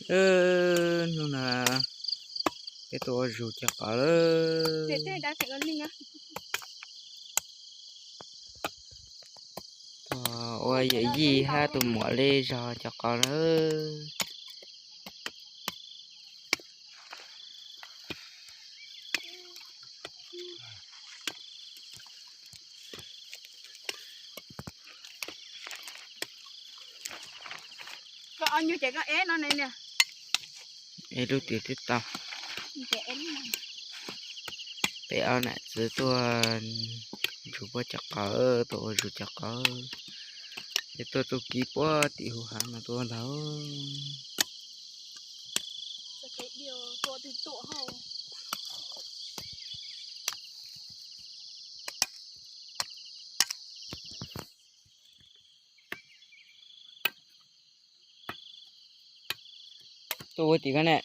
Hnub no peb tuaj ua zus cov qos lawm. Tuaj ua yawm yij hab tus muam li zog cov qos lawm. Es lub twg twb tau. Peb ob nam txwv tuaj ntsuas puab cov qos, tuaj ua zus cov qos. Es tuaj txuj kiv puag tim huv hav no tuaj ntag. Tuaj puag tim ko ne,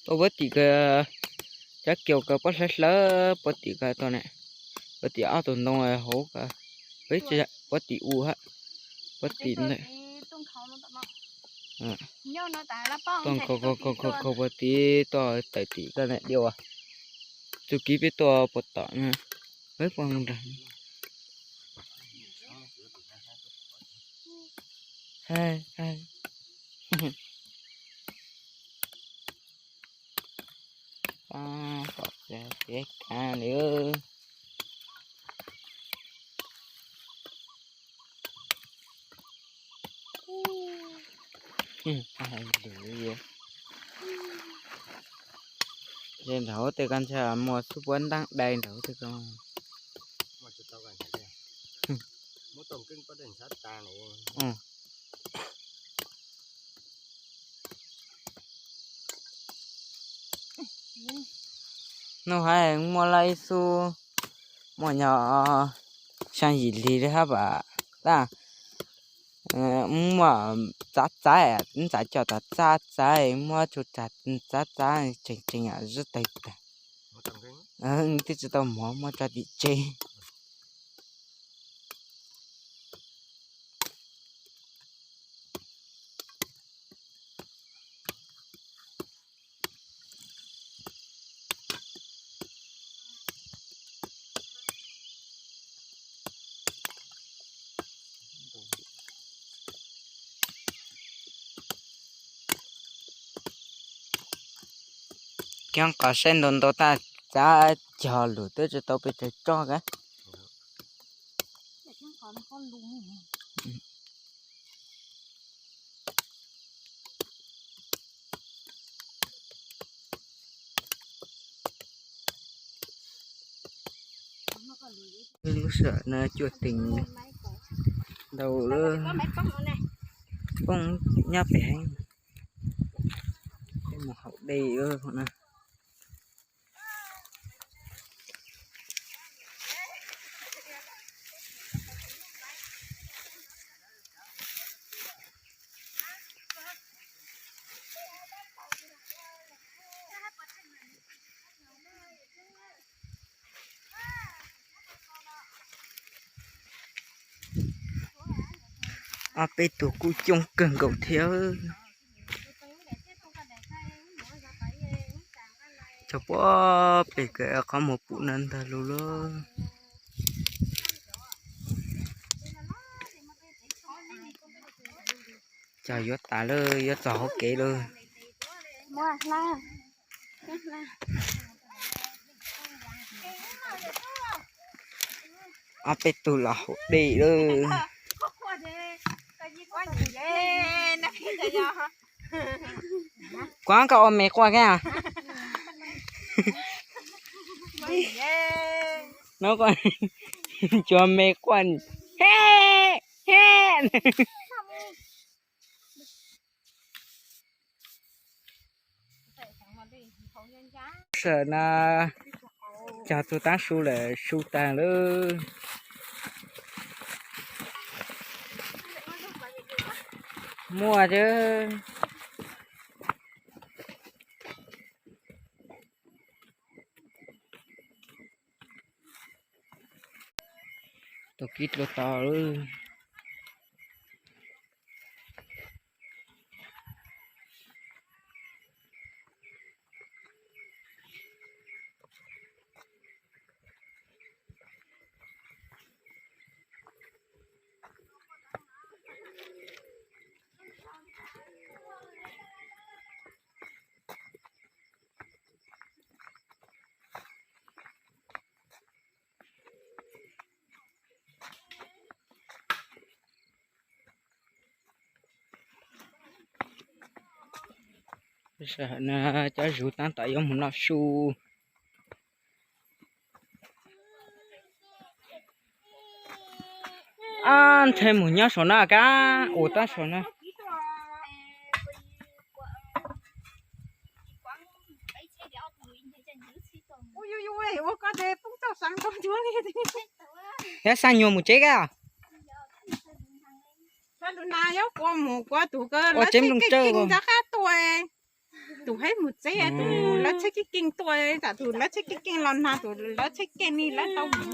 tuaj puag tim ko, cov kiaus ko puab hlawv hlawv puag tim ko tau ne, puag tim ob tug ntoo hauv ko, puag tim u hab, puag tim ntawd. Tuaj khaus khaus khaus khaus puag tim tuaj tawm tim ko ne diam. Txuj kiv peb tuaj puag tom na, peb puag nrag. Pom tias tiav kaav li. Ces nraud tej ko ntshe muaj xub puab ntaab dai nraud tej ko. Nub hais muaj laj ib xub, muaj nyob xyaa yim hli li hab tas, muaj txav txav, ntxav coj txav txav, muab tsuj tsav txav txav tseem tseem zib tawg tag. Twb tsis tau mov muab tso tim tsev. Cov qos saib ntau ntau tag, txav cog lug twb tsis tau pes tsawg tsob ka. Lub sij hawm no cuaj teev ntau lawm, poob nyob pem heev, peb mus haus dej na. Ob peb tug kuj coob kawg nkaus thiab. Txog puag pem kawg qhov muag pum no ntag lug lawm. Cog yuav tas lawm, yuav txog hauv kev lawm. Ob peb tug los haus dej lawm. Kuv koj ua me quaj keb. No, cua me quaj. He, he. Sawm na, cog tug taab su lawm, su taag lawm. Muaj thiab. Tau kib dlua tau lawm. Sij hawm no cov zus tab tom yuav mus noj su. A, ntshe mus nyob saum no kab ua tab saum no. Yog xa nyuag mus tsev kab. Ua tsev nplooj tsawg. Tus heev mus tsev, tus lawv tsheb kev keej tuaj, tam tus lawv tsheb kev keej los nag, tus lawv tsheb kev ni lawv tau mus.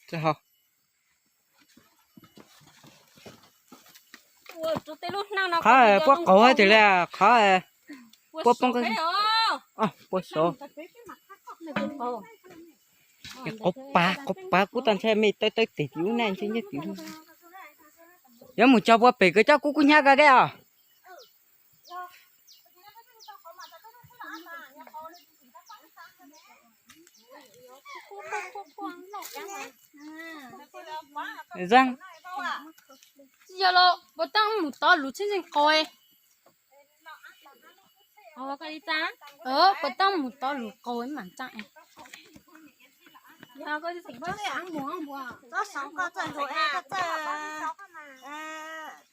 Qhov puab qaug twg li, qhov puab poob, puab xov. Qauv pav, qauv pav kuv tau ntshai me tawb tawb tes tim ub na, ntshai nyob tim ub. Yuav mus cog puag pem kawg, coj kub kub hnyiab koj keb os. Tsis yog los puas tau mus tod lus txheeb zeej qaug. Puas tau mus tod lus qaug mam tsaa.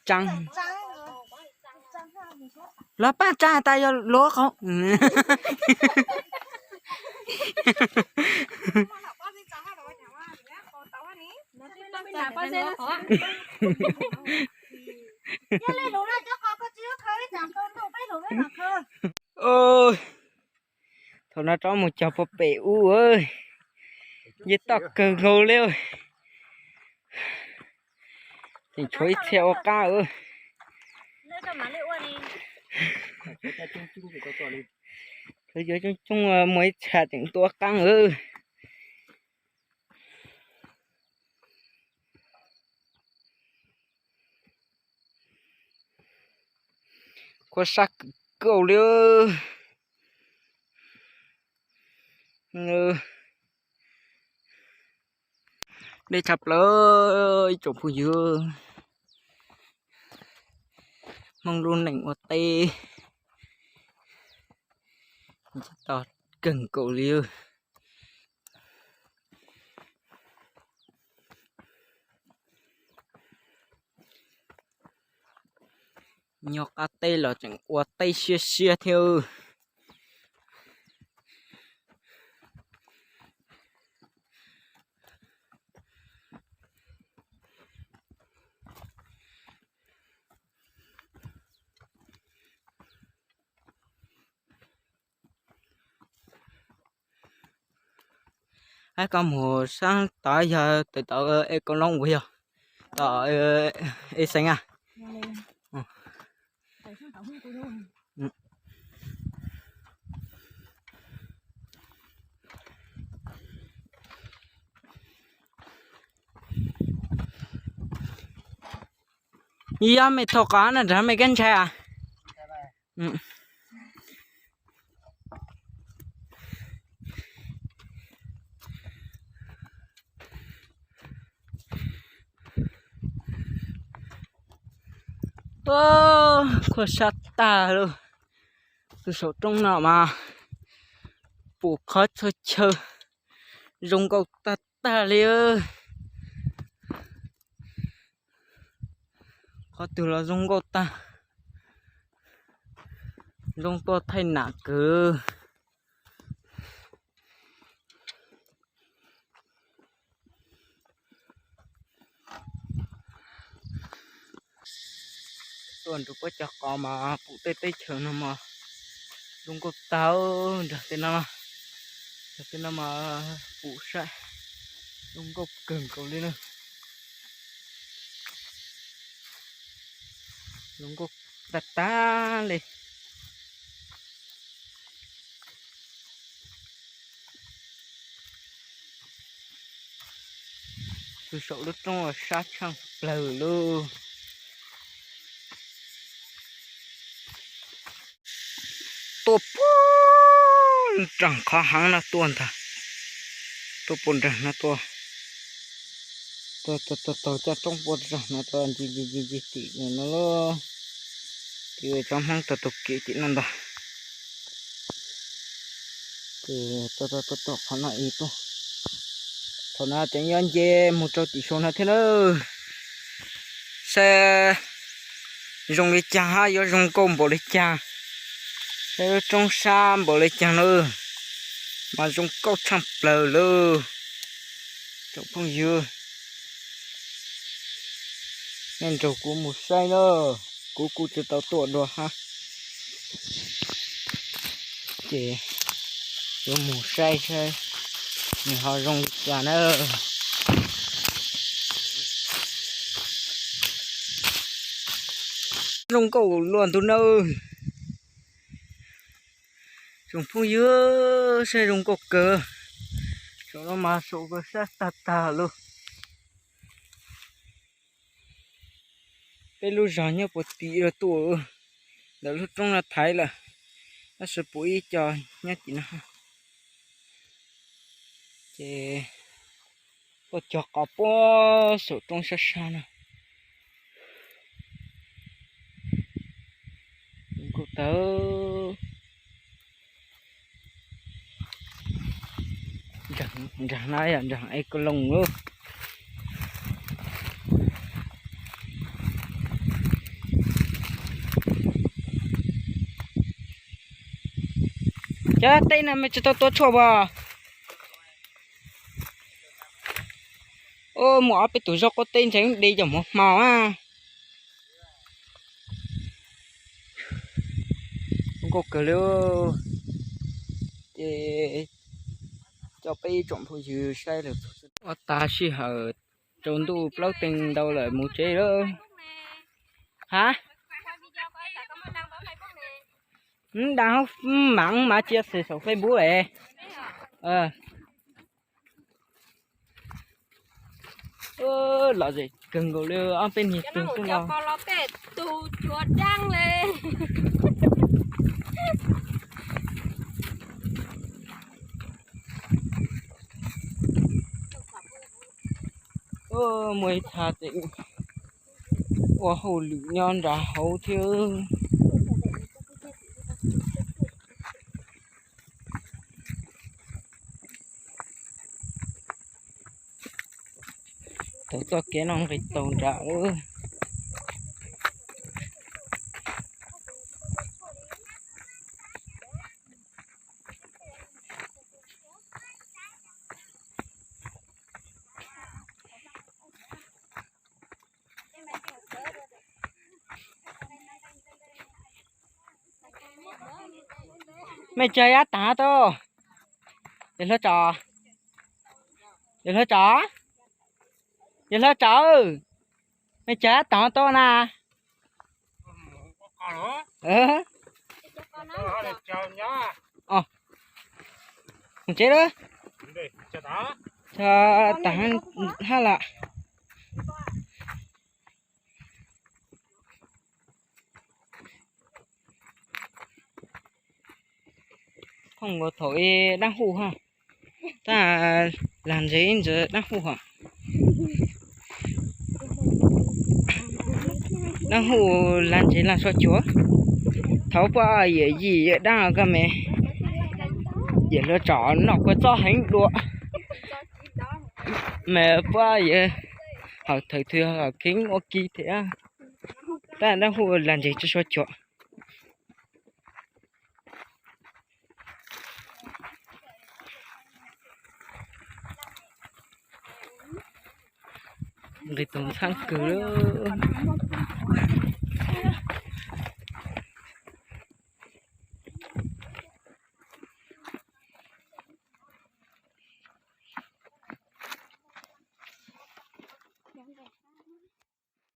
Tsaa, los paab tsaa tas yog luag qaug. Thaum no rov mus cog puag pem ub, yeej toj kawg nkaus li. Tseem tshuav ib txhia ua qaab. Yuav coob coob muaj ib txhia tseem tuaj ua qaab. Khuav sab kawg nkaus li. Deb tshaj plaws ib tsoom phooj ywg, Hmoob lub neej ua teb tau kawg nkaus li. Nyob qab teb los tseem ua teb siab siab thiab. Ab, koj mus sab tod yog tawm tod e kau loob ua yog tod e xeev a. Yog mej thaum qhov no nrag mej kab ntshai a. Khuav sab tag lauj. Tus saum roob no mas pum qhov txhua chaw zoo nkauj tag tag li. Qhov twg los zoo nkauj tag, zoo tuaj thaij nam kawg. Tuaj nrug puab cov qos mas pum tej teb chaws no mas zoo nkauj tag nrag tej no, nrag tej no mas pum saib zoo nkauj kawg nkaus li na. Zoo nkauj tag tag li. Tus saum lub roob sab tshaaj plawg lauj. Tuaj puag nraag qhov haav no tuaj ntag. Tuaj puag nraag no tuaj. Taug taug taug caj roob puag zog no rau ncig ncig ncig ncig tim no lauj. Tim tsob Hmoob taug taug kev tim no ntag. Ces taug taug taug qhov no ib tuaj. Thaum no tseem yuav nce mus rau tim saum no thiab nawb. Saib zoo li caag hab yuav zoo nkauj npaum li caag. Saib lub roob sab npaum li caag nawb. Mas zoo nkauj tshaaj plawg lawm. Tsoom phooj ywg, nej nrog kuv mus saib na. Kuv kuj tsis tau tuaj dua hab. Ces yuav mus saib saib nws ho zoo li cas na. Zoo nkauj luaj ntuj nawb. Tsoom phooj ywg, saib zoo nkauj kawg. Saum no mas saum kawg sab tag tag lawm. Peb lub zog nyob puag tim lawm tuaj, ntawm lub roob no thaiv lawm, tab sis puv ib co nyob tim no. Ces tuaj cog qos puag saum roob sab sab no. Kuj tawv. Nraag no yog nraag es ko loos lub. Cov teb no mas tsis tau tua tshuaj as. Mus ob peb tug zaub qaub teb ntshe de cov hmo hmo a. Zoo nkauj kawg li. Ces coj peb ib tsoom phooj ywg saib lawm. Ua tas sij hawm tsaus ntuj plaub teeg ntau lawm mus tsev lawm. Hab, da, mam mam cia xes saum Facebook es. Lom zem kawg nkaus li ob peb niag tug xwb no. Muaj ib txha tseem ua hauj lwm nyob nram hauv thiab. Taug txoj kev no nqis taug nram lawm. Mej tsa yab taag tau. Yawg hluas tsov, yawg hluas tsov, yawg hluas tsov, mej tsa yab taag tau na. Mus tsev lawm. Tsa taag hab lam. Thooj nkaus thaum ib daab huj hab, tab lag ntseg ib ntsis daab huj hab. Daab huj lag ntseg lag sua cuav. Thaum puab yawm yij yawm daab koj me, yawm hluas tsov noj kua txob heev dua, mas puab yawm hauv thawm twg hauv kheev ua ke thiab. Tab daab huj lag ntseg tsi sua cuav. Nqis taug ntxhab kawg lawm.